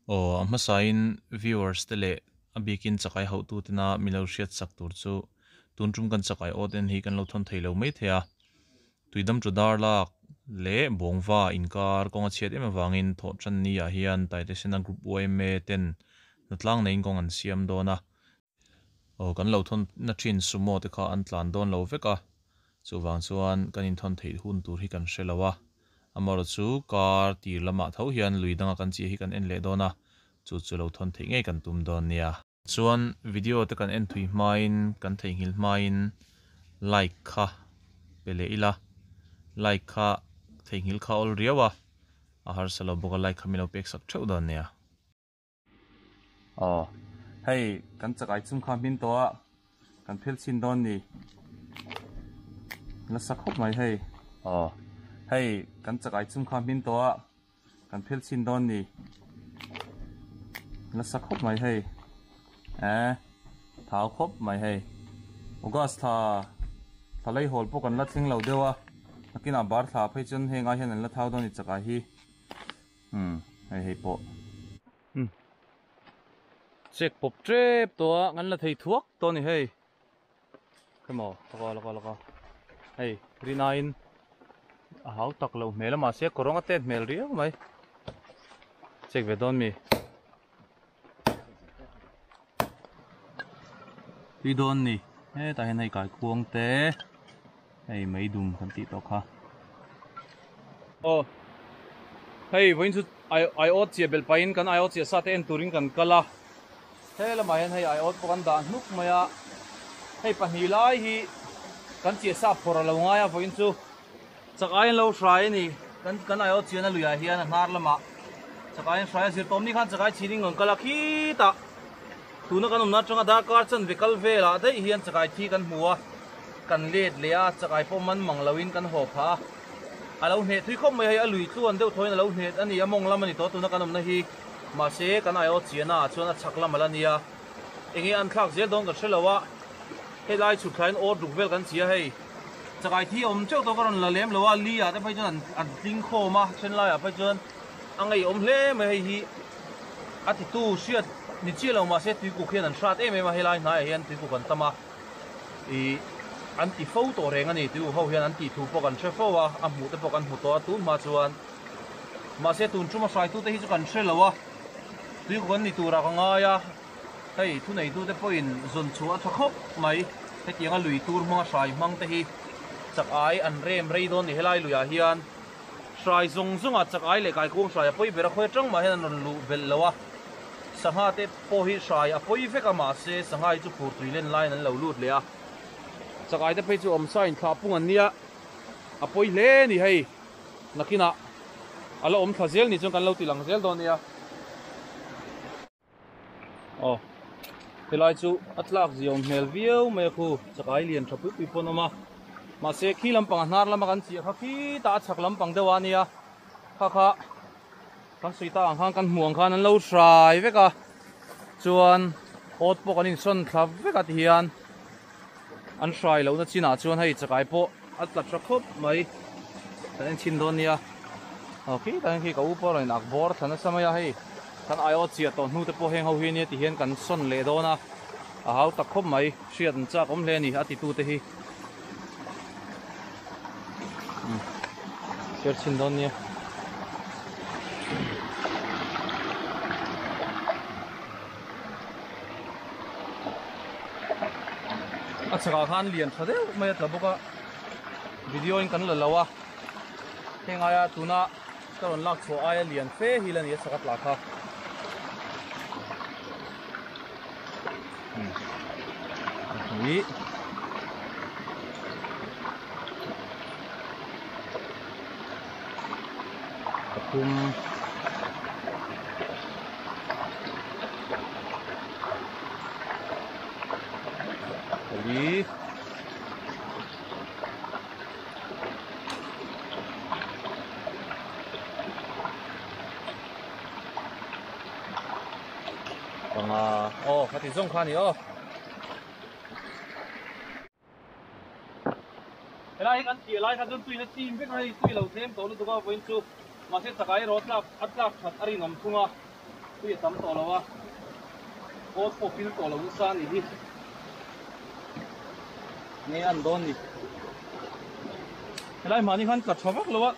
Aw a hmasain viewers te leh a bikin chakai hauhtu tena min lo hriat sak tur chu tun tum kan chakai awt en hi kan lo thawn thei lo mai thei a. Tuidam chu dar lak leh bawngva inkar kawng a chhiat em avangin thawhtan ni ah hian Taitesena Group yma ten hnatlang neiin kawng an siam dawn a. Aw kan lo thawn na thin sumo te kha an tlan dawn lo vek a, chuvang chuan kan inthawn theih hun tur hi kan hre lo a, amaherawh chu kar tir lamah tho hian lui danga kan chiah hi kan en leh dawn a, chu chu lo thawn theih ngei kan tum dawn nia. Chuan video te kan en thui hmain kan theihnghilh hmain like kha pe leh ila, like kha theihnghilh kha awl riau a, a harsa lo bawk a like kha min lo pek sak theuh dawn nia. Aw hei kan chakai chung kha hmin tawh a kan phel chhin dawn ni nasa khawp mai hei aw hei kan chakai chung kha hmin tawh a kan phel chhin dawn ni nasa khawp mai hei eh thau khawp mai hei August thla thla lei hawl pawh kan la thleng lo deuh a nakinah bar thla phei chuan heng ai hian an la thau dawn ni chakai hi. Umm hei hei pawh umm check pawp tep tawh a kan la thei thuak tawh a ni hei emaw laka laka laka hei rinaiin a hau tak loh hmel a mahse kawrawng a tet hmel riau mai check ve dawn mi tui dawn ni hetah hian hei kaikuang te hei meidum kan tih tawh kha aw hei vawiin chu ai aiawt chiah belh pahin kan aiawt chiah sa te en turin kan kal a he lamah hian hei aiawt pawh kan dah hnuk mai a hei pahnih lai hi kan chiah sa phawrh a lo ngai a vawiin chu. Chak aiin lo hrai a ni. Kan kan aiawt chian a luiah hian a hnar lamah chak aiin hrai a zir tawm ni khan chak ai chhin in rawn kal a khitah tuna kan awmna atanga darkar chanve kal velah daih hian chak ai thi kan hmu a, kan let leh a, chak ai pawh man mang loin kan haw phah a. A lo hneh thui khawp mai hei a lui tluan deuh thawiin a lo hnet a ni a mawng lam a ni tawh tuna kan awmna hi mahse kan aiawt chiana ah chuan a chhak lam a la nia. Enge an thlak zel dawn kan hre lo a, helai chhuk thlain awt ruk vel kan chi a hei. Chakai thi awm teuh tawh ka rawn la lem lo a, li ah te phei chuan an tling khawm a, then laiah phei chuan a ngeiawm hle mai hei hi a titu hriat ni chiah lo mahse tuikuk hian an hrat em em a, helai hnaiah hian tuikuk an tam a, ih an ti fo tawh reng a ni, tuikuk ho hian an tih thu pawh kan hre fo a, a hmuh te pawh kan hmu tawh a tun hma chuan mahse tun tuma hraitute hi chu kan hre lo a, tuikuk an ni turah ka ngai a. Hei thuneitute pawhin zawn chhuah a tha khawp mai. Hetianga lui tur hmanga hrai hmang te hi chak ai an rem rei dawn ni. Helai luiah hian hrai zawng zawnga chak ai leh kaikuang hrai a pawi ber a, khawi atang mah hian an rawn luh belh lo a. Sangha te pawh hi hrai a pawi vek a, mahse sangha hi chu fur tui len laiin an lo lut leh a. Chak ai te phei chu awmsa inthlah pung an nia, a pawi hle a ni hei. Nakinah a la awm thla zel ni chuan kan lo ti lang zel dawn nia. Aw helai chu a tlak ziawn hmel viau mai a khu chakai lian tha pui pui pawn awm a mahse khi lampang a hnar lama kan chiah kha khitah a chhak lampang deuh a nia kha kha kan sawi tak ang khan kan hmuh ang khan an lo hrai vek a chuan awt pawh kan insawn thla vek a tihian an hrai lohna chinah chuan hei chakai pawh a tla tha khawp mai kan en chhin dawn nia aw khitah hian khi ka u pawh a rawn in ak bawr thla nasa mai a hei kan aiawt chiah tawh hnu te pawh heng ho hi ania ti hian kan sawn leh dawn a a hau tak khawp mai hriat an chak awm hle a ni a titu te hi chhiar chhin dawn nia. A chhakah khan lian tha deuh mai a tla bawk a video in kan la lo a heng aia tuna ka rawn lak chhuah aia lian fe hi la ni a chhak a tla kha hi pathum pali panga aw khati zawng kha a ni aw. Helai hi kan tih lai kha chuan tuina chim vek a hei tui lo tlem tawh lutuk a vawiin chu mahse chakai erawh a tlak a tlak that a rinawm thung a. Tui a tam tawh lo a, awt pawh pil tawh lo nasa a nih hi. Nge an dawn ni. Helai mahni khan tla tha vak lo a.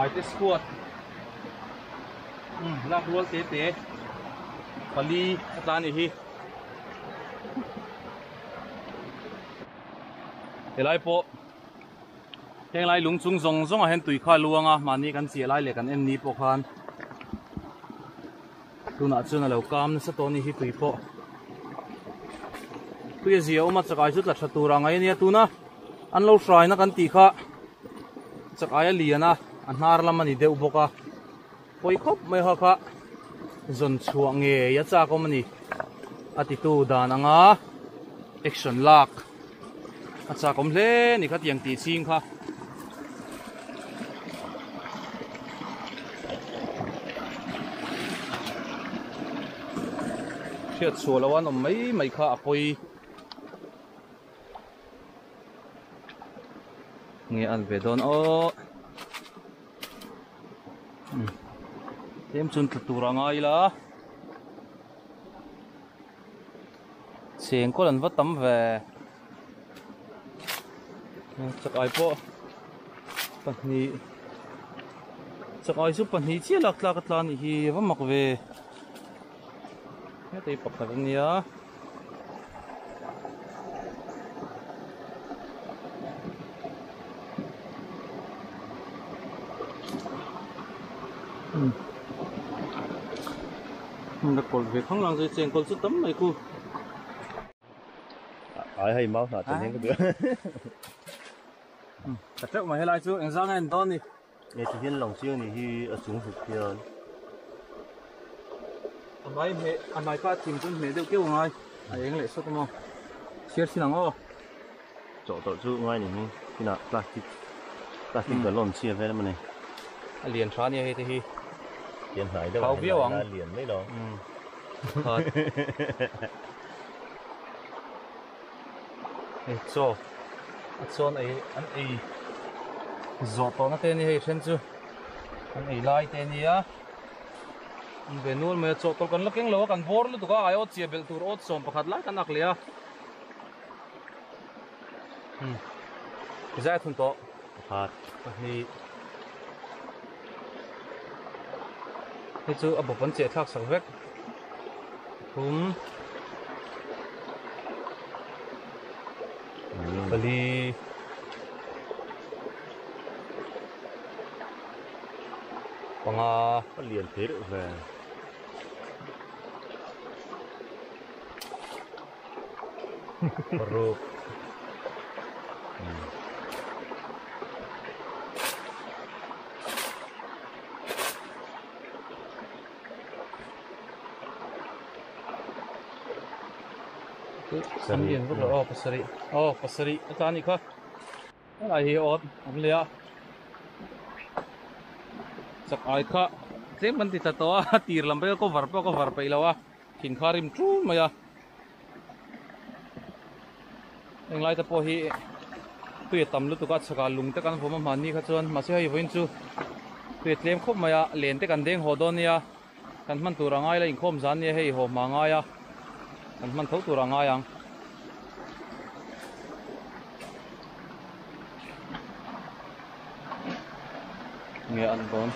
Aite squad lak rual te te pali a tla a nih hi. Helai pawh heng lai lung chung zawng zawng ah hian tui kha a luang a mahni kan chiah lai leh kan en ni pawh khan tunah chuan a lo kam nasa tawh a ni hi tui pawh tui a zia awm a chakai chu tla tha tur ang ai ania tuna an lo hraina kan tih kha chakai a lian a a hnar lam a ni deuh bawk a. Pawi khawp mai ho kha zawn chhuah ngei a chak awm a ni. A titu dan anga action lak a chak awm hle ni kha tiang tih ching kha. Hriat chhuah loh an awm mai mai kha a pawi. Nge an ve dawn aw. Tlem chuan tla tur a ngai ila chengkawl an va tam ve chakai pawh pahnih chakai chu pahnih chiah lak tlak a tla anih hi a va mak ve heta hi pakhat a nia. La kawlh ve khang lang zui cheng kawlh chu tam mai khu. Ai hei mau hnah chen hian ka duh. Ka teuh mai helai chu engzang a en dawn ni. Nge ti hian lang chiang ni hi a chung hluk hian. A mai hmeh a mai kha a thim chu hmeh deuh keuh angai a eng leh sawt amaw chhiar sin ang aw. Chawh tawh chu ngai ni hi kinah plastic plastic balloon chhia vel emaw ni. A lian tha ania hei te hi. Lian hnai deuh a viau ang. Lian mai lo. Khat. Hei chaw a chuan ei an ei zawh tawhna te a ni hei then chu an ei lai te a nia an ve nual mai a chaw tawlh kan la keng lo a kan bawr lutuk a aiawt chiah belh tur awt sawm pakhat lai kan ak leh a umm zai thun tawh pakhat pahnih hei chu a bawp an cheh thlak sak vek. Thum pali panga a lian thei reuh ve paruk Sam lian vak lo aw pasarih aw pasarih a tla a nih kha helai hi awt awm leh a chak ai kha tlem kan ti ta tawh a tir lam pawh cover pawh a cover peih lo a thin kha a rim tul mai a henglai te pawh hi tui a tam lutuk a chhakah lung te kan vawm a hmanni kha chuan mahse hei vawiin chu tui a tlem khawp mai a len te kan deng haw dawn nia kan hman tur a ngai la inkhawm zan nia hei haw hma ngai a kan hman tho tur a ngai ang. Nge an dawn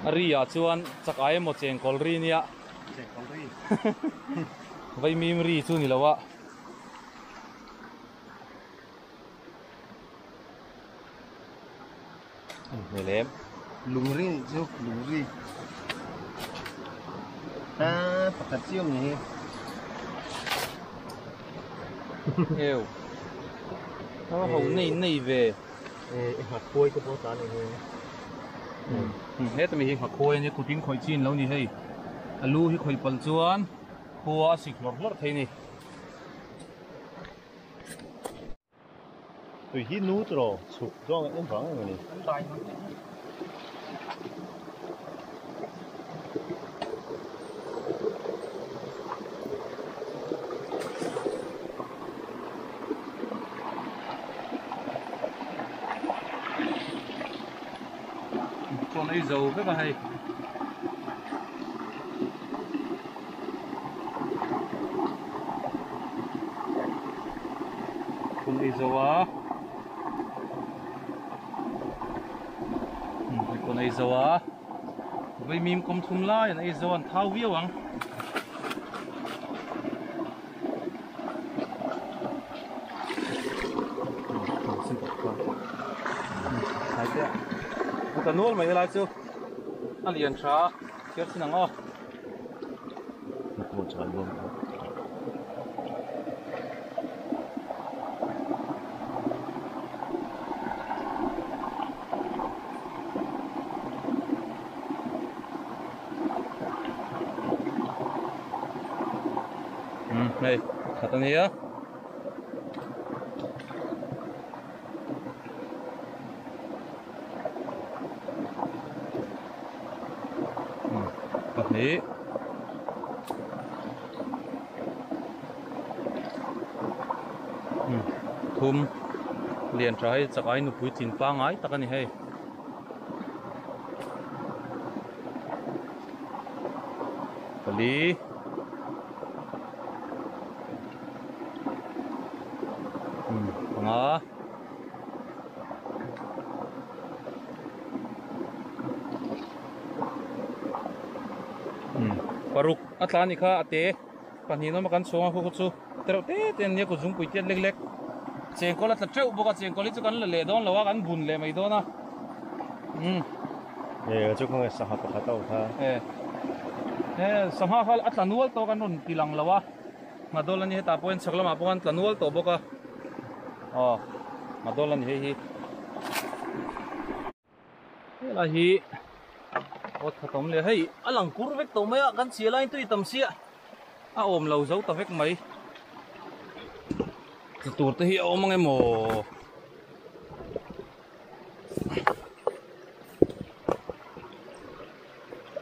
a ri ah chuan chak ai emaw chengkawl ri nia. Vaimim ri chu ni lo a. Hmel em. Lung ri nih chu lung ri. A pakhat chiang ni hi. Eu. A ho nei nei ve. E nghat khuai te pawh tlan ni hi. Heta mi hi nghat khuai a nia kutin khawih chin lo ni hei. A lu hi khawih palh chuan khua a sik hlawrh hlawrh thei a ni. Tui hi nu tawh chhuk zawng en vang em ni. ei zo vek a hei. Phun ei zo a. Phun ei zo a. Vaimim kawm thum lai an ei zo an thau viau ang. Ka nual mai helai chu a lian tha chhiar chin ang aw. Hei khat a nia. Pahnih. Thum lian tha hei chakai nupui chin pangai tak a ni hei. Pali. Panga. Paruk a tla ni kha a te pahnih nawm a kan chhawng a khu chu tereuh te te an nia kut zungpui tiat lek lek chengkawl a tla teuh bawk a chengkawl hi chu kan la leh dawn lo a kan bun leh mai dawn a umm e chu khawnge sangha pakhat a awm kha e he sangha kha a tla nual tawh kan rawn ti lang lo a ngadawl a ni hetah pawh hian chhak lamah pawh khan tla nual tawh bawk a aw ngadawl a ni hei hi. Helai hi awt khat awm leh hei a lang kur vek tawh mai a kan chhia laiin tui tam sia a awm lo zo ta vek mai tla tur te hi a awm ang emaw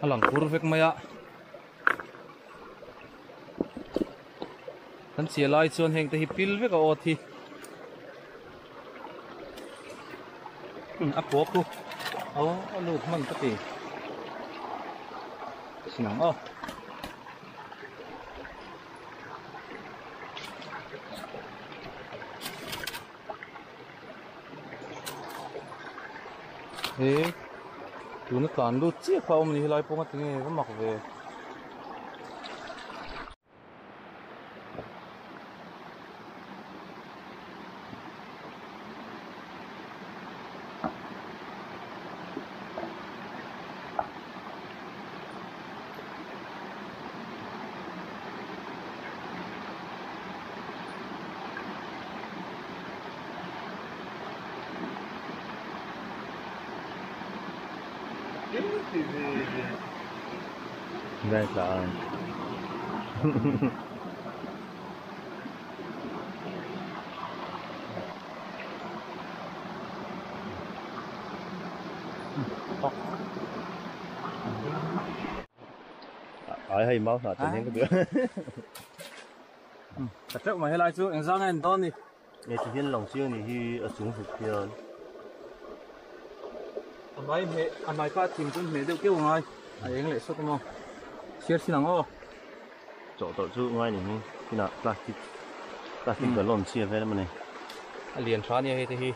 a lang kur vek mai a kan chhia lai chuan heng te hi pil vek a awt hi. A pawh khu aw a lut hman ka ti sin ang aw. He tuna tlan lut chiah kha a awm a ni helai pawng a ti nge va mak ve. Gai tla ang. Ai hei mau hna ten hian ka duh. Ka teuh mai helai chu engzang a en dawn ni. Nge ti hian lang chiang ni hi a chung hluk hian. A mai hmeh a mai kha a thim chu hmeh deuh keuh angai a eng leh sawt emaw chhiar chin ang aw. Chawhtawlh chu ngai ni hi kinah plastic plastic galon chhia vel emaw ni. A lian tha ania hei te hi.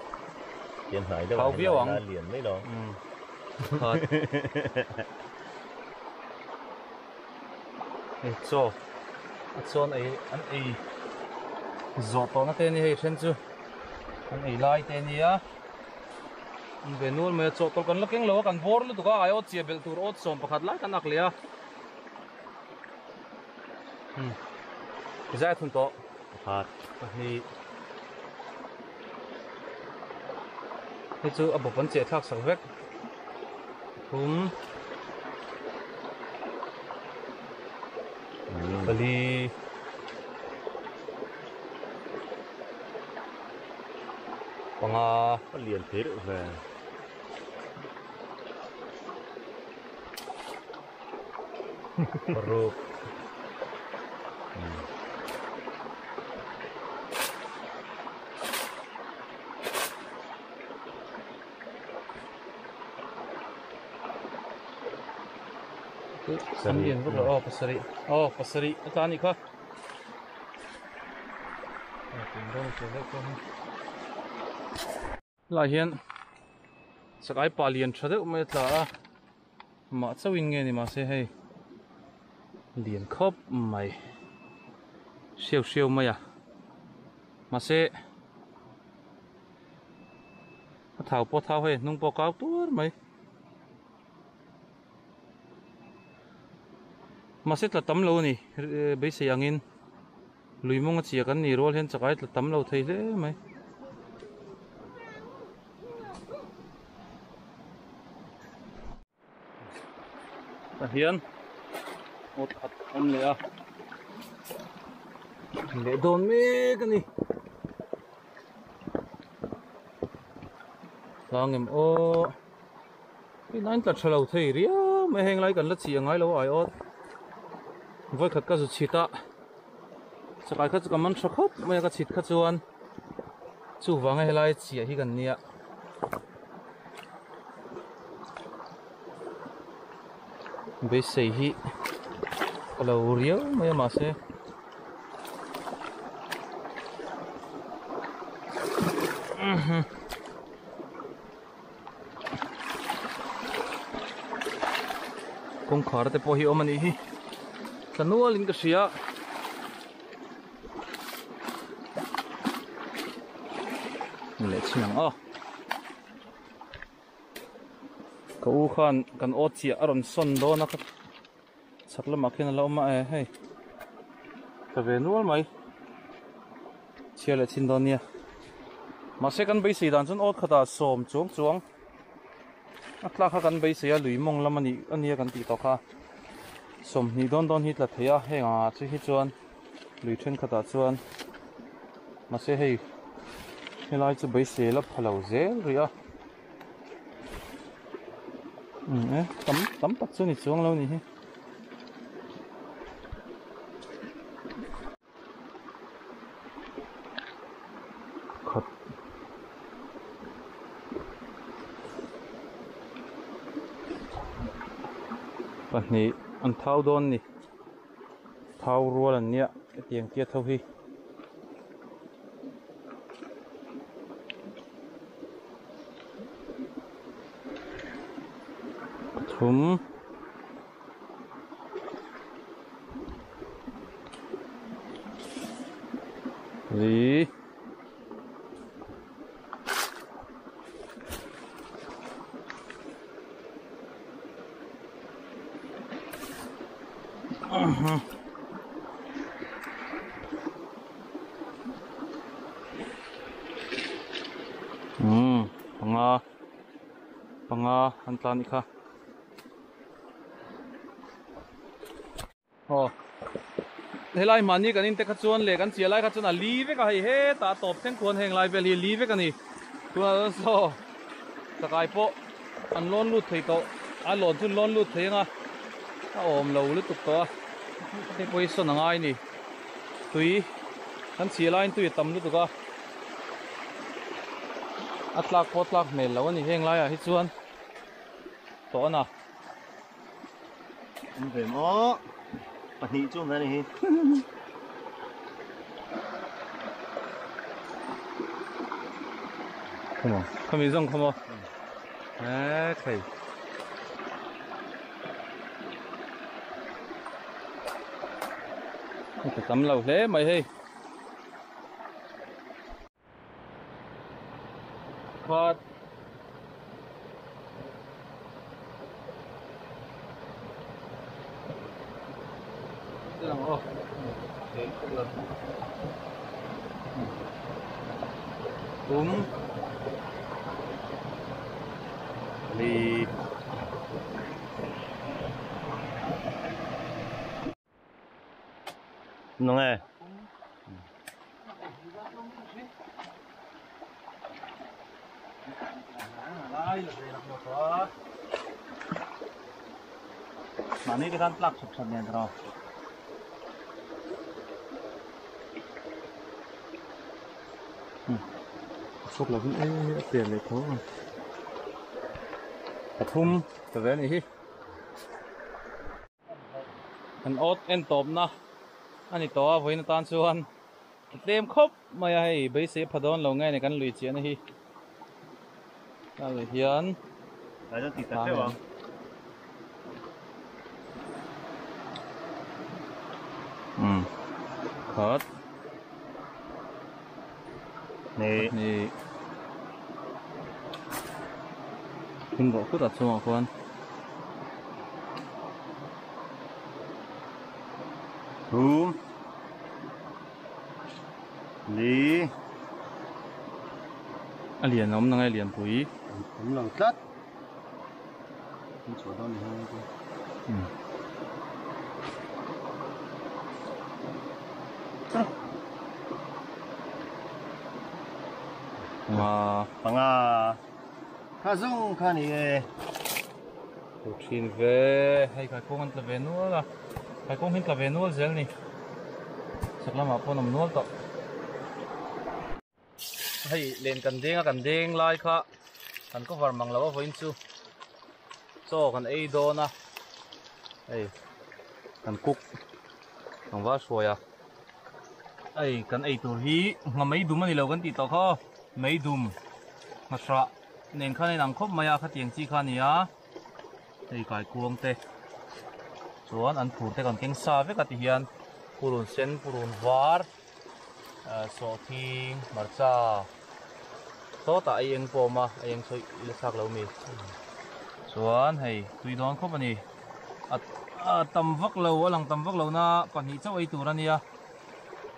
Lian hnai deuh a viau ang. Lian mai lo. Khat. Hei chaw a chuan ei an ei zawh tawhna te a ni hei then chu an ei lai te a nia an ve nual mai a chaw tawlh kan la keng lo a kan bawr lutuk a aiawt chiah belh tur awt sawm pakhat lai kan ak leh a umm zai thun tawh pakhat pahnih hei chu a bawp an cheh thlak sak vek. Thum pali panga a lian thei reuh ve paruk An lian vak lo aw pasarih aw pasarih a tla a nih kha. Helaiah hian chakai pa lian tha deuh mai a tla a mah chauhin nge ni mahse hei lian khawp mai hriau hriau mai a mahse a thau pawh a thau hei hnung pawh a kau tuar mai. Mahse tla tam lo a ni beisei angin lui mawng a chhia kan nih rual hian chakai tla tam lo thei hle mai. Tah hian awt khat a awm leh a leh dawn mek a ni. Tlang em aw. Hei tla tha lo thei riau mai heng lai kan la chih a ngai lo a aiawt vawikhat ka zu chhit a chakai kha chu ka man tha khawp mai a ka chhit kha chuan chuvanga helai chiah hi kan nia. Beisei hi a lo riau mai a mahse Kawngkhar te pawh hi awm a nih hi tla nual in ka hria leh chhin ang aw ka u khan kan aw chiah a rawn sawn dawn a ka chhak lamah khian a la awm a e hei tla ve nual mai chhiar leh chhin dawn nia mahse kan beisei dan chuan awt khatah sawm chuang chuang a tlak kha kan beisei a lui mawng lam a nih a nia kan tih tawh kha sawmhnih dawn dawn hi tla thei a heng ah chu hi chuan lui thenkhatah chuan mahse hei helai chu beisei la pha lo zel rih a umm e tam tam tak chu ni chuang lo a nih hi. Khat pahnih an thau dawn ni thau rual an nia hetiang tia tho hi. Pathum. Li. Umm panga panga an tlan i kha. Aw helai mahni kan in te kha chuan leh kan chiah lai kha chuan a li vek a hei hetah a tawp thleng khuan heng lai vel hi a li vek a ni tunah chuan saw chakai pawh an lawn lut thei tawh a lawn chu an lawn lut thei ang a a awm lo lutuk tawh a hei pawh hi sawn a ngai a ni tui kan chhiah laiin tui a tam lutuk a a tlak pawh a tlak hmel loh a ni heng laiah hi chuan. Tawh a na. An ve maw? Pahnih chu ve a ni hi. Come on. Khami zawng kha maw? E thei. Ka tam lo hle mai hei. Khat Tum Li Nung e. Mahni te khan tlak chhawp chhawp nen tawh. Chhawk lovin e a pian leh tho ang. Pathum ta ve a nih hi. Kan awt en tawpna a ni tawh a vawiin atan chuan a tlem khawp mai a hei beisei pha dawn lo nge ni kan lui chiahna hi tlaiah hian umm khat pahnih thim rawh kut ah chungah khuan. Thum li a lian awm na nge lian pui awm lo tlat in chhuah dawn ni heng chu panga panga kha zawng kha ni e. Thu thin ve, hei kaikawng an tla ve nual a, kaikawng hi an tla ve nual zel ni, chhak lamah pawh an awm nual tawh. Hei len kan deng a kan deng lai kha kan cover mang lo a vawiin chu chaw kan ei dawn a, hei kan cook tlangval hruai a, hei kan ei tur hi ngha meidum a ni lo kan tih tawh kha aw, meidum nghahrah. Nen khan a inang khawp mai a, khatiang chi kha a ni a, hei kaikuang te chuan an phur te kan keng sa vek a ti hian purun sen purun var sawhthing hmarcha sawtah a eng pawh a awm a a eng sawi ila chak lo mi chuan hei tui dawn khawp a ni a tam vak lo a lang tam vak lo na pahnih chauh ei tur a nia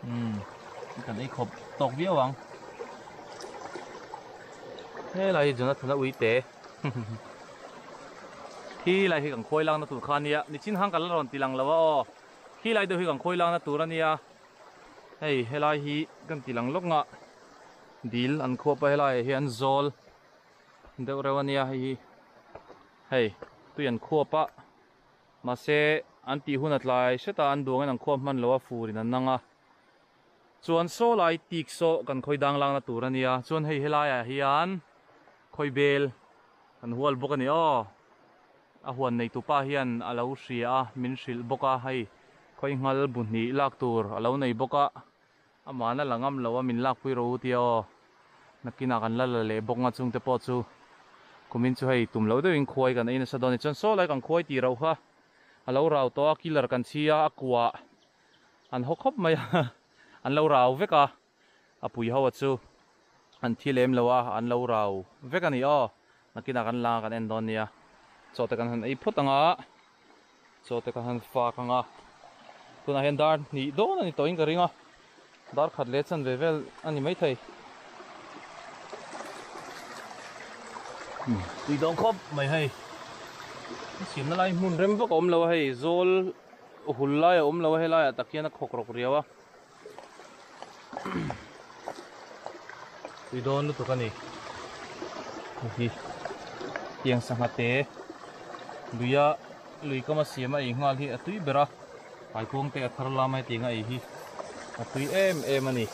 umm kan ei khawp tawk viau ang. Helai hi Jonathan a uite khi lai hi kan khawi lakna tur kha ania nichin hang ka la rawn ti lang lo a aw khi lai deuh hi kan khawi lakna tur ania hei helai hi kan ti lang lawk nga dil an khuap a helai ah hian zawl deuh reuh ania hei hi hei tui an khuap a mahse an tih hun a tlai hret a an duangin an khuap hman lo a furin an nang a. Chuan saw lai tik saw kan khawi dang lakna tur a nia, chuan hei helaiah hian khawi bel kan hual bawk a ni aw. A huan neitu pa hian a lo hria a, min hrilh bawk a, hei khawi nghal bu hnih lak tur a lo nei bawk a, amahna la ngam lo a min lakpui rawh u tia aw. Nakinah kan la la leh bawk nga chungte pawh chu kumin chu hei tum loh deuhin khuai kan ei nasa dawn a ni. Chuan saw lai kan khuai tih rauh kha a lo rau tawh a, killer kan chhi a, a kuah. An haw khawp mai a, an lo rau vek a, a pui ho a chu an thi lem lo a, an lo rau vek a ni aw, nakinah kan la kan en dawn nia, chaw te kan han ei phawt ang a, chaw te kan han fak ang a, tunah hian dar hnih dawn a ni tawhin ka ring a, dar khat leh chanve vel a ni maithei. Tui dawn khawp mai hei, a siamna lai hmun rem vak a awm lo a hei zawl. Hul lai a awm lo a helaiah tak hian a khawk rawk riau a tui dawn lutuk a ni hei hi tiang sangha te luia lui kama siam a ei nghal hi a tui ber a kaikuang te a thar lam a hetiang a ei hi a tui em em a ni.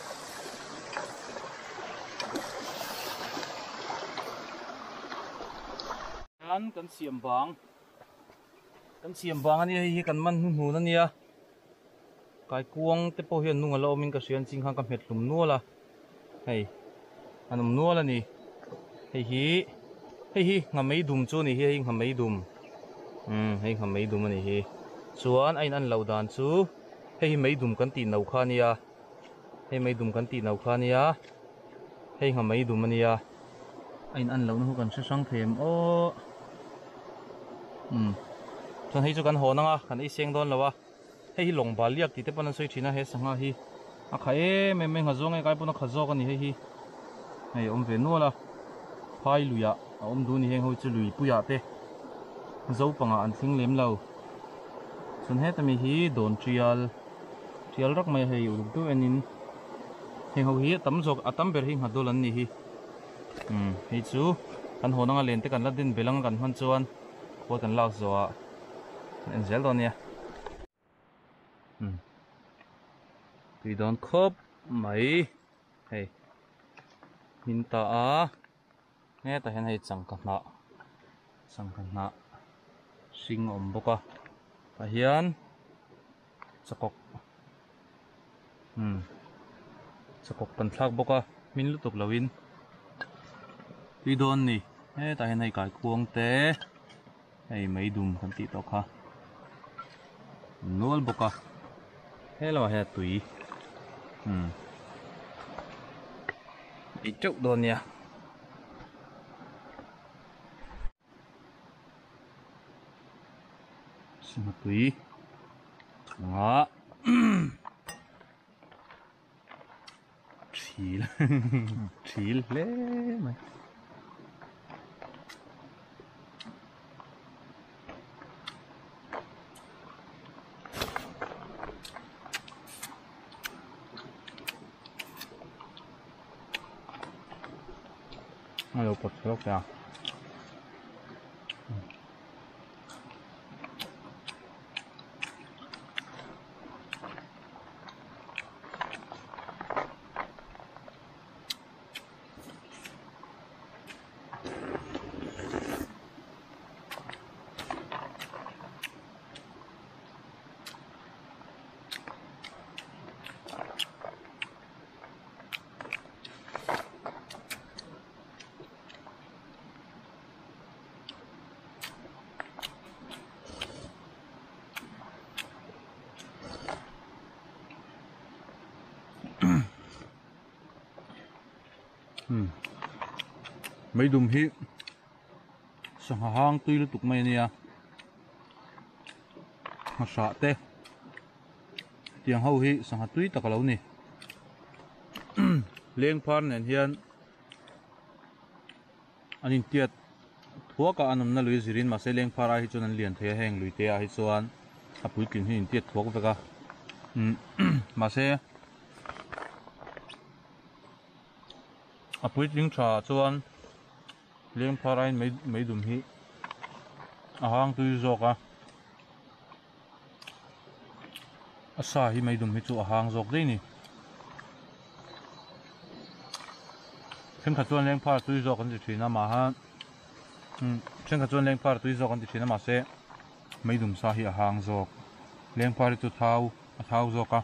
Hian kan siam bang. Kan siam vang ania hei hi kan man hnuhnun ania kaikuang te pawh hian nung a la awmin ka hria an ching khan ka hmet hlum nual a hei an awm nual a ni hei hi hei hi nghamei dum chu a ni hi hei nghamei dum umm hei nghamei dum a ni hi chuan a in an loh dan chu hei hi meidum kan tih no kha ania hei meidum kan tih no kha ania hei nghamei dum ania. A in an lohna hu kan hre hrang thei em aw umm chuan hei chu kan hawn anga kan ei seng dawn lo a hei hi lawng bal liak tih te pawn an sawi thin a he sangha hi a kha em em mai nghazawng nge kai pawn a kha zawk a ni hei hi hei a awm ve nual a phai luiah a awm duh a ni heng ho chu lui puiah te zo pangah an thleng lem lo chuan heta mi hi dawn tial tial rak mai a hei uluk deuh enin heng ho hi a tam zawk a tam ber hi nghadul an ni hi. Umm hei chu kan hawn anga len te kan la din belh anga kan hman chuan khawl kan lak zawh ah kan en zel dawn nia. Umm tui dawn khawp mai hei hmin ta a hetah hian hei changka hnah changka hnah hring a awm bawk a tah hian. Chakawk umm chakawk kan thlak bawk a hmin lutuk lo in tui dawn ni hetah hian hei kaikuang te hei meidum kan tih tawh kha nual bawk a he lamah hian a tui umm ei teuh dawn nia. Sangha tui chungah thil thil hle mai. A lo pawt chhuak ta. Meidum hi sangha hang tui lutuk mai ania hmasa te tiang ho hi sangha tui tak alo ni leng phar nen hian an intiat thuak a an awmna lui zirin mahse leng phar ai hi chuan an lian thei a heng lui te ah hi chuan a puitling hi intiat thuak vek a mahse a puitling tha chuan leng phar aiin meidum hi a hang tui zawk a. A sa hi meidum hi chu a hang zawk daih a ni. Thenkhat chuan lengphar tui zawk an ti thin a maha thenkhat chuan lengphar tui zawk an ti thin a mahse meidum sa hi a hang zawk. Lengphar hi chu thau a thau zawk a.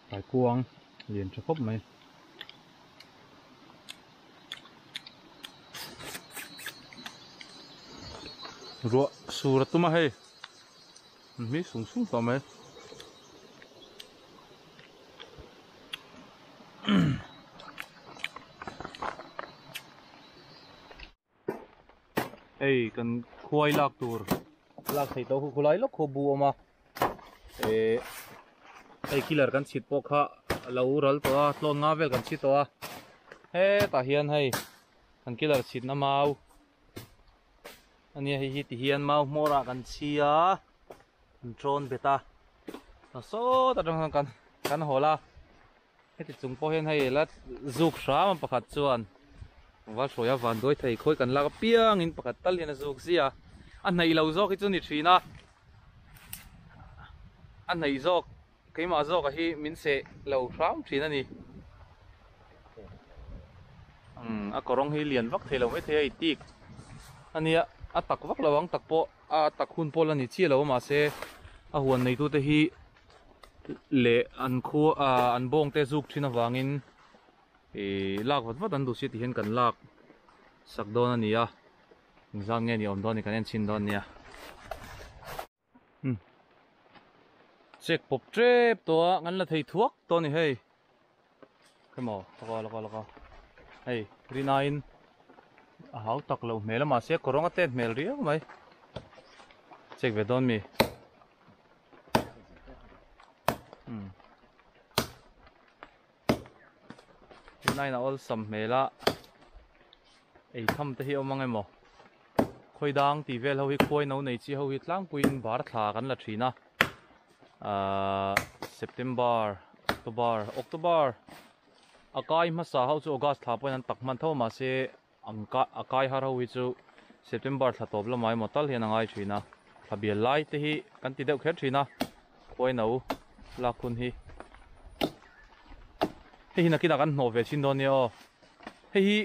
Kaikuang lian tha khawp mai. Ruah sur a tum a hei mi sung sung tawh mai. Hei kan khuai lak tur lak theih tawh khulai lawk khaw bu a awm a eh hei killer kan chhit pawh kha a lo ral tawh a tlawn nga vel kan chhit tawh a hetah hian hei kan killer chhitna mau a nia hei hi ti hian mau hmawr ah kan chhi a kan tawn bet a sawt atang khan kan kan hawl a. Heti chung pawh hian hei la zuk hram a pakhat chuan val hruai a van duai thei khawi kan lak apiangin pakhat tal hian a zuk zia a, a hnaih lo zawk hi chu ni thin a, a hnaih zawk keimah zawk a hi min seh lo hram thin a ni. Umm a kawrawng hi lian vak thei lo maithei a i tik a nia a tak vak lo ang tak pawh a tak hun pawh la ni chiah lo a mahse a huan neitute hi leh an khua ah an bawng te zuk thin avangin ih lak vat vat an duh si tih hian kan lak sak dawn a ni a engzat nge ni awm dawn ni kan en chhin dawn nia. Check pawp tep tawh a kan la thei thuak tawh a ni hei emaw laka laka laka hei rinaiin a hau tak loh hmel a mahse kawr rawng a tet hmel riau mai check ve dawn mi rinaiin a awlsam hmel a ei tham te hi a awm ang emaw. Khawi dang tih vel ho hi khuai no nei chi ho hi tlangpuiin bar thla kan la thin a ahh September October October a kai hmasa ho chu August thla pawhin an tak hman tho mahse an kai a kai har ho hi chu September thla tawp lamah emaw tal hian a ngai thin a thla bial lai te hi kan ti deuh kher thin a khuai no lak hun hi hei hi nakinah kan hnawh ve thin dawn nia aw hei hi.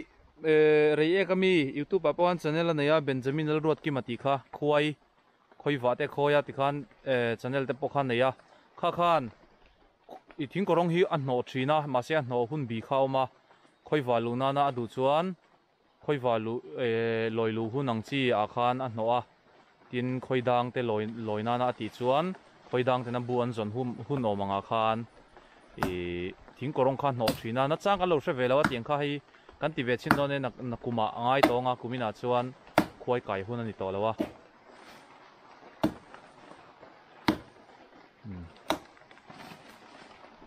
Eh rei ek ami youtube ah pawh khan channel a nei a Benjamin Lalruatkima tih kha khuai khawi vah te khawi a tikhan eh channel te pawh kha a nei a kha khan ih thing kawrawng hi a hnawh thin a mahse a hnawh hun bi kha a awm a khawi vah luh nana a duh chuan khawi vah luh eh lawi luh hun ang chi ah khan a hnawh a tin khawi dang te lawi lawi nana a tih chuan khawi dang tena bu an zawn hun hun awm angah khan ih thing kawrawng kha a hnawh thin a nachang kan lo hre ve lo a tiang kha hei. Kan ti ve chhin dawn e, nakumah a ngai tawng a, kuminah chuan khuai kai hun a ni tawh lo a.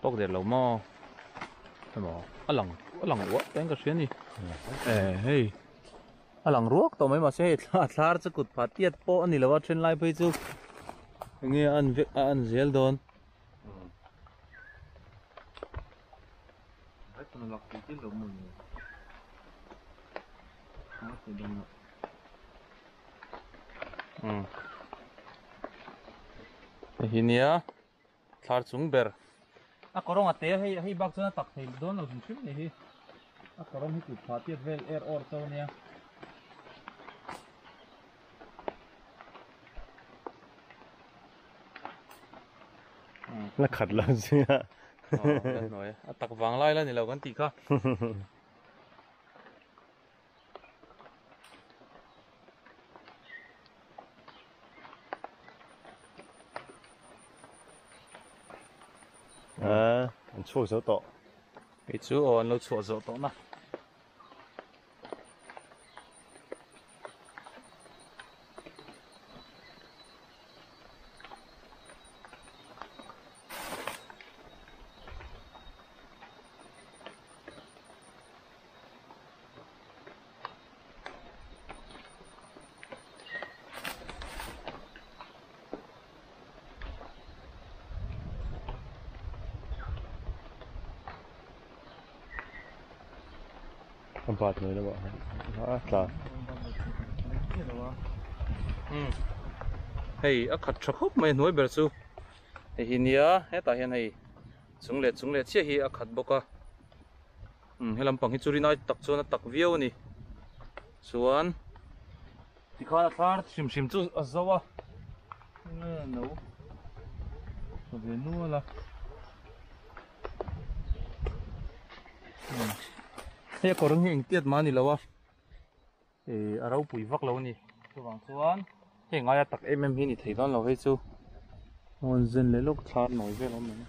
Tawk der lo maw? Emaw a lang a lang uah tawh in ka hria ni. E hei a lang ruak tawh mai mahse hei a thlar chu kut phah tiat pawh a ni lo a then lai phei chu enge a an vek a an zel dawn. Hei hi nia thlar chung ber a kawrawng a te a hei hei bak chuan a tak thei dawn lo hrim hrim ni hi a kawrawng hi kut phah tiat vel er awr chauh a nia. La khat lo zia. A tak vang lai la ni lo kan tih kha. A an chhuak zo tawh. Hei chu aw an lo chhuah zawh tawh na. A bat mai lamah hian a tla. Hei a khat tha khawp mai a hnuai ber chu hei hi nia hetah hian hei chung leh chung leh chiah hi a khat bawk a he lampang hi chu rinai tak chuan a tak viau a ni chuan tikhan a thlar hrim hrim chu a zo a enge no tha ve nual a. Hei a kawr hi engtiat mah a ni lo a ih a ropui vak lo a ni chuvang chuan hei ngaia tak em em hi a ni thei dawn lo hei chu aw an zen leh lawk thla nawi vel a awm em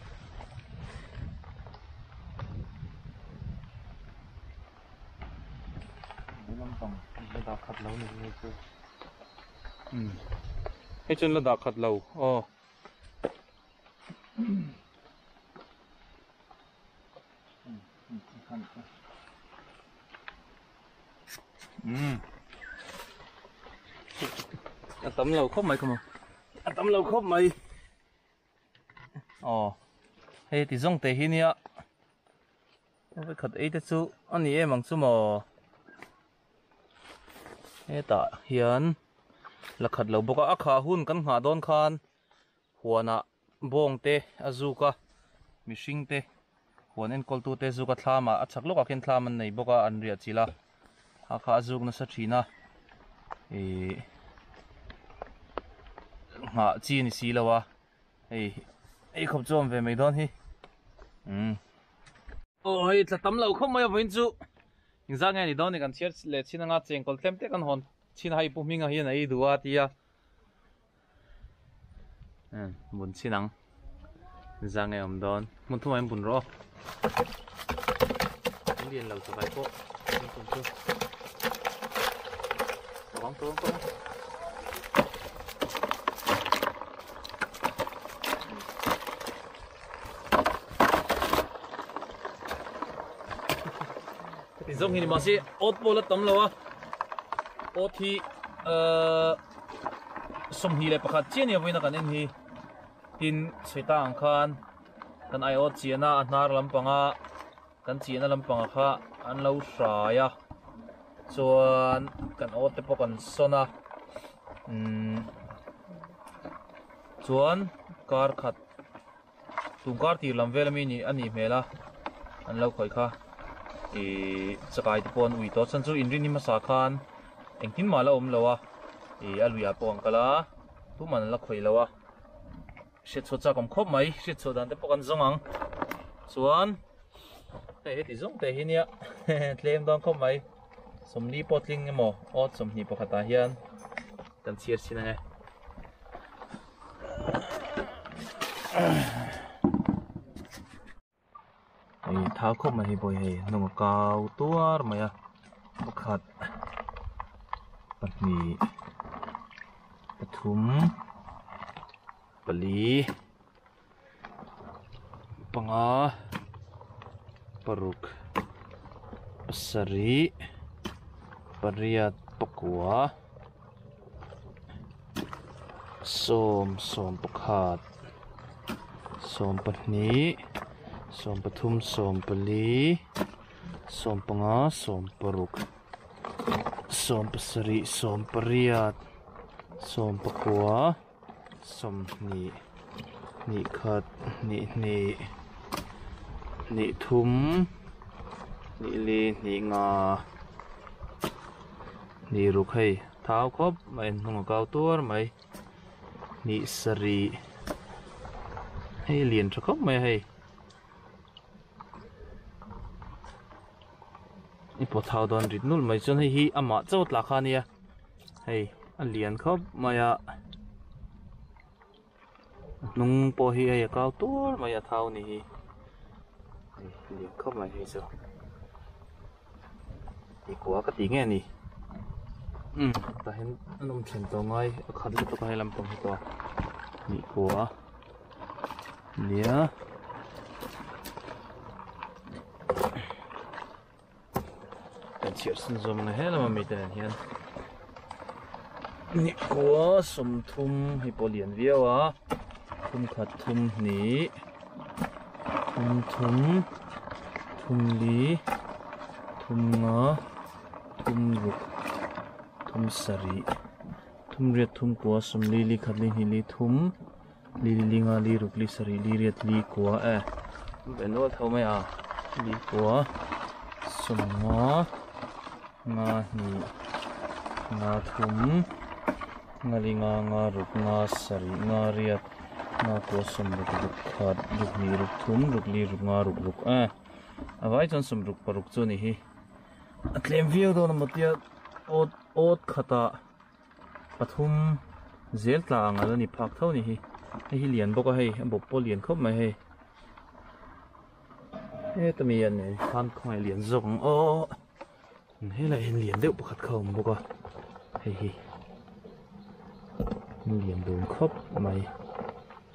lampang la dah khat lo ni hei chu hei chuan la dah khat lo aw. A tam lo khawp mai khawm a tam lo khawp mai aw hei ti zawng te hi nia khat ei te chu a ni em ang chu maw hetah hian la khat lo bawk a a khah hun kan nghah dawn khan huanah bawng te a zuk a. mihring te huan enkawl tu te zuk a thlam ah a chhak lawk ah khian thlam an nei bawk a an riah chilh a a kha a zuk nasa thin a ihh nghah chi a ni si lo a hei ei khawp chu a awm ve mai dawn hi umm. Aw hei tla tam lo khawp mai a vawiin chu engzah nge a ni dawn ni kan chhiar leh chin anga chengkawl tlem te kan hawn chin a hei pu hminga hian a ei duh a tia bun chin ang engzah nge a awm dawn hmun thum ah hian bun rawh aw an lian lo chakai pawh an tum chu tawng tawng tawng. Heti zawng hi ni mahse awt pawh la tam lo a awt hi ahh 21 chiah a ni a vawiin a kan en hi tin sawi ta ang khan kan aiawt chiahna a hnar lampanga kan chiahna lampanga kha an lo hrai a chuan kan awt te pawh kan sawn a umm chuan kar khat Tun kar tir lam vel ami nih a nih hmel a, an lo khawih kha ih chakai te pawh an ui tawh chhan chu inrin hi hmasa khan engtin mah la awm lo a ih a luiah pawh an kal a tumah an la khawih lo a hriatchhuah chak awm khawp mai hriatchhuah dan te pawh kan zawng ang chuan hei heti zawng te hi nia tlem dawn khawp mai 40 pawh tling emaw awt 21 ah hian kan chhiar chhin ang e. Hei thau khawp mai hei pawh hi hei hnung a kau tuar mai a pakhat pahnih pathum pali panga paruk pasarih pariat pakua. Sawm 11 12 13 14 15 16 17 18 20 hnih khat hnih hnih hnih thum hnih li hnih nga hnih ruk hei thau khawp mai an hnung a kau tuar mai hnih sarih hei lian tha khawp mai a hei i pawh thau dawn rit nulh mai chuan hei hi amah chauh a tla kha a nia hei a lian khawp mai a. A hnung pawh hi hei a kau tuar mai a thau ni hi hei lian khawp mai hei chu ti kua ka ti nge ni um tah hian an awm then tawh ngai a khat lutuk a hei lampang hi pawh ni kua nia. Kan chhiar sun zawm nge he lama mite nen hian nikua 30 hei pawh lian viau a thum khat thum hnih thum thum thum li thum nga thum ruk thum sarih thum riat thum kua 40 li khat li hnih li thum li li li nga li ruk li sarih li riat li kua e ve nual tho mai a li kua 50 nga hnih nga thum nga li nga nga ruk nga sarih nga riat nga kua 60 ruk khat ruk hnih ruk thum ruk li ruk nga ruk ruk e a vai chuan 66 chu a ni hi a tlem viau dawn a maw tia awt awt khatah. Pathum zel tla ang ala ni phak tho ni hi hei hi lian bawk a hei a bawp pawh lian khawp mai hei heta mi an nei khan khawngaih lian zawk ang aw helai hian lian deuh pakhat kha a awm bawk a hei hi lian dun khawp mai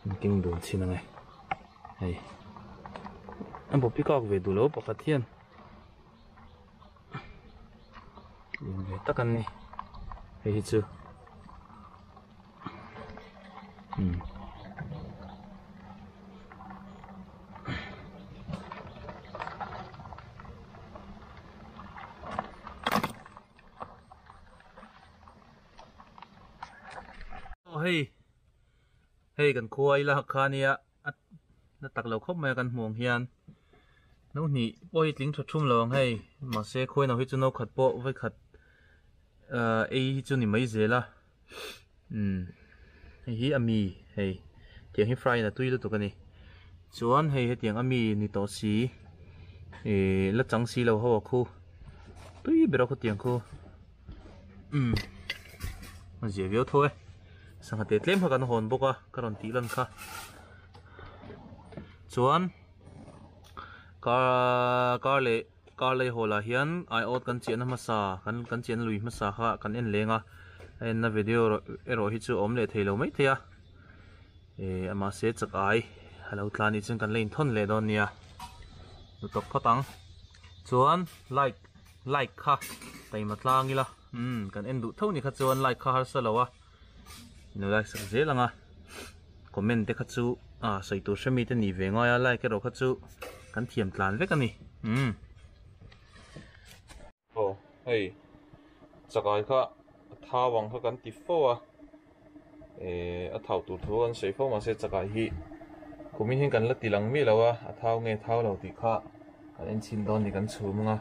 an keng dun chhin ang e hei a bawp hi kak ve duh lo pakhat hian. Lian ve tak an ni hei hi chu umm aw hei hei kan khua ila kha nia. Na tak lo khawp mai a kan hmuh ang hian no hnih pawh hi tling tha thum lo ang hei mahse khawi no hi chu no khat pawh vawi khat ahh ei hi chu ni mai zel a umm hei hi a mi hei tiang hi fry in a tui lutuk a ni chuan hei hetiang a mi ni tawh si ihh la chang si lo ho a khu tui ber a khawtiang khu umm a zia viau tho e sangha te tlem kha kan hawn bawk a ka rawn tih lan kha. Chuan car car leh car lei hall ah hian aiawt kan chiahna hmasa kan kan chiahna lui hmasa kha kan en leng a a enna video erawh hi chu a awm leh thei lo maithei a eh mahse chak ai a lo tla anih chuan kan la inthawn leh dawn nia lu tawk phawt ang chuan like like kha taima tlang ila umm kan en duh tho ni kha chuan like kha harsa lo a. Ilo like sak zel ang a comment te kha chu ah sawi tur hre mi te nih ve ngai a like erawh kha chu kan thiam tlan vek a ni umm. Aw hei chakai kha a thau ang kha kan ti fo a eh a thau tur thu kan sawi fo mahse chakai hi kumin hian kan la ti lang miah lo a a thau nge thau lo tih kha kan en chhin dawn ni kan chhum ang a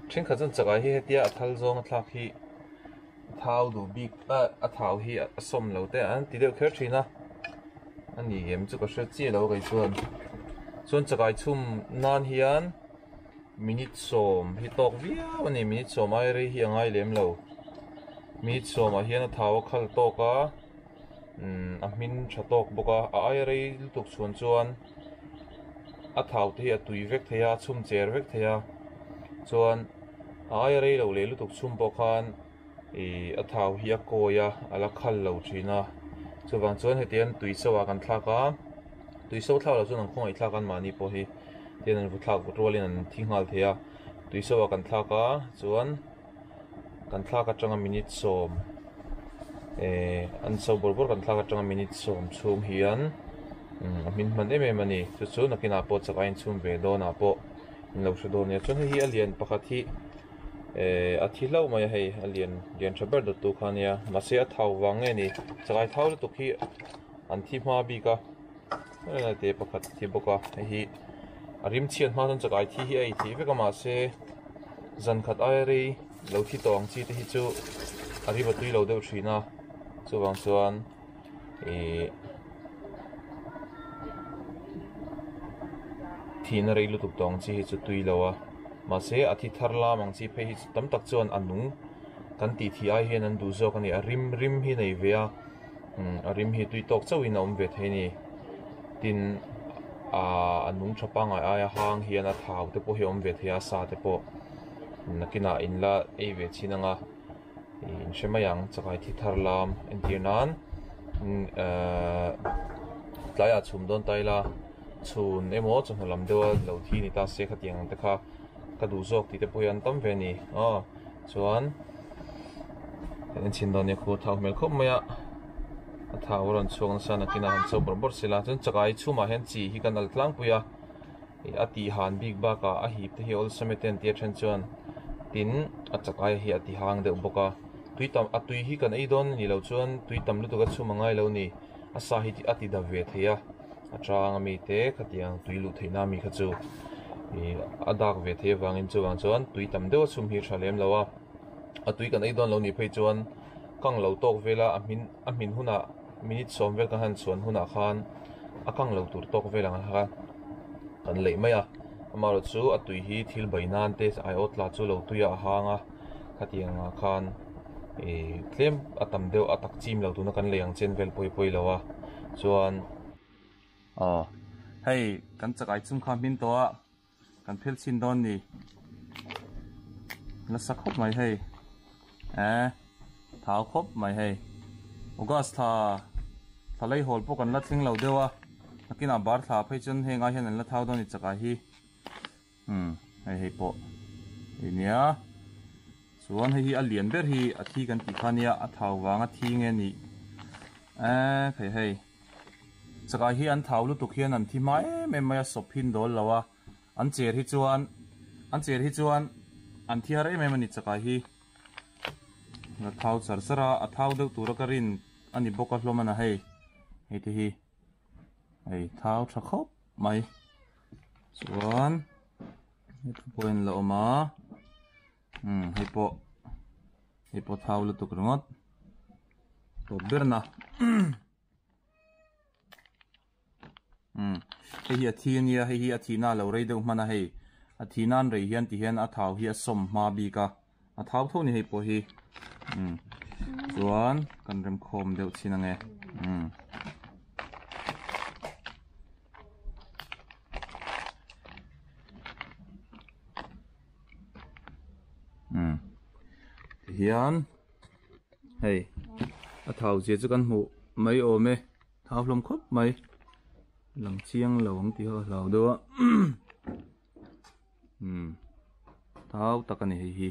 thenkhat chuan chakai hi hetia a thal zawng a thlak hi. Thau duh bik a thau hi a sawm lo te an ti deuh kher thin a a ni em chu ka hre chiah lo kei chuan chuan chakai chhum nan hian minute sawm hi tawk viau a ni minute sawm ai rei hi a ngai lem lo minute sawmah hian a thau a khal tawk a umm a hmin tha tawk bawk a a ai rei lutuk chhuan chuan a thau te hi a tui vek thei a a chhum cher vek thei a chuan. A aia rei lo leh lutuk chhum pawh khan ih a thau hi a kawi a a la khal lo thin a chuvang chuan hetiang tui so ah kan thlak a tui so thlak loh chuan an khawngaih thlak a anmahni pawh hi tian an vuthlak vut rualin an thi nghal thei a tui so ah kan thlak a chuan kan thlak atanga minute sawm eh an so bawrh bawrh kan thlak atanga minute sawm chhung hian a hmin hman em em a ni chu chu nakinah pawh chak a inchhum ve dawnah pawh. An lo hre dawn nia chuan hei hi a lian pakhat hi eh a thi hlauh mai a hei a lian lian tha ber dawt tu kha ania mahse a thau vang nge ni chakai thau lutuk hi an thi hma bik a helai te pakhat a thi bawk a hei hi a rim chhiat hma chuan chakai thi hi a ei theih vek a mahse zan khat aia rei lo thi tawh ang chi te hi chu a rim a tui lo deuh thin a chuvang chuan. Ihh thihna rei lutuk tawh ang chi hi chu tui lo a mahse a thi thar lam ang chi phei hi chu tam tak chuan a nung kan tih thih ai hian an duh zawk a ni a rim rim hi nei ve a umm a rim hi tui tawk chauhin a awm ve thei a ni tin ahh a nung tha pangngai aia hang hian a thau te pawh hi a awm ve thei a sa te pawh nakinah in la ei ve chhin ang a. Ih in hre mai ang chakai thi thar lam entir nan ehh tlaiah chhum dawn ta ila chhun emaw chawhnu lam deuha lo thi ni ta se khatiang ang te kha ka duh zawk tih te pawh hi an tam ve a ni aw chuan kan en chhin dawn nia khu a thau hmel khawp mai a a thau a rawn chhuak nasa nakinah han cho bawrh bawrh sela chuan chakai chhumah hian chi hi kan al tlangpui a. A tih han bik bakah a hip te hi awlsam e te an tia then chuan tin a chak ai hi a ti hang deuh bawk a tui tam a tui hi kan ei dawn a nih loh chuan tui tam lutuk a chhum a ngai lo ni a sa hi a ti da ve thei a a chang ami te khatiang tui luh theih na ami kha chu ih a dak ve thei avangin chuvang chuan tui tam deuh a chhum hi a tha lem lo a a tui kan ei dawn lo nih phei chuan kang lo tawk vel a a hmin a hmin hunah minute sawm vel kan han chhuan hunah khan a kang lo tur tawk vel ang kha kan leih mai a amaherawh chu a tui hi thil bai nan te aiawt tla chu lo tui a hang a khatiang ah khan ih tlem a tam deuh a tak chim lo tuna kan lei ang chen vel pawi pawi lo a chuan aw hei kan chakai chung kha hmin tawh a kan phel chhin dawn ni nasa khawp mai hei eh thau khawp mai hei August thla thla lei hawl pawh kan la thleng lo deuh a nakinah bar thla phei chuan heng ai hian an la thau dawn ni chakah hi umm hei hei pawh hei nia chuan hei hi a lian ber hi a thi kan tih kha nia a thau vanga thi nge nih eh hei hei. Chakai hi an thau lutuk hian an thi hma em em mai a, sawp hin dawl lo a, an cher hi chuan an cher hi chuan an thi har em em a ni chakai hi. A thau char char a, a thau deuh tura ka rin a ni bawk a hlawm a na hei, hei te hi hei thau tha khawp mai. Chuan hetah pawh hian la awm a umm hei pawh hei pawh thau lutuk ringawt tawp ber na umm hei hi a thi ania hei hi a thihna a lo rei deuh hman a hei a thih nan rei hian ti hian a thau hi a sawm hma bik a a thau tho ni hei pawh hi umm chuan kan remkhawm deuh chin ange umm. Umm tihian hei a thau zia chu kan hmuh mai awm e thau hlawm khawp mai lang chiang lo ang tih kha ka hlau deuh a umm thau tak a ni hei hi.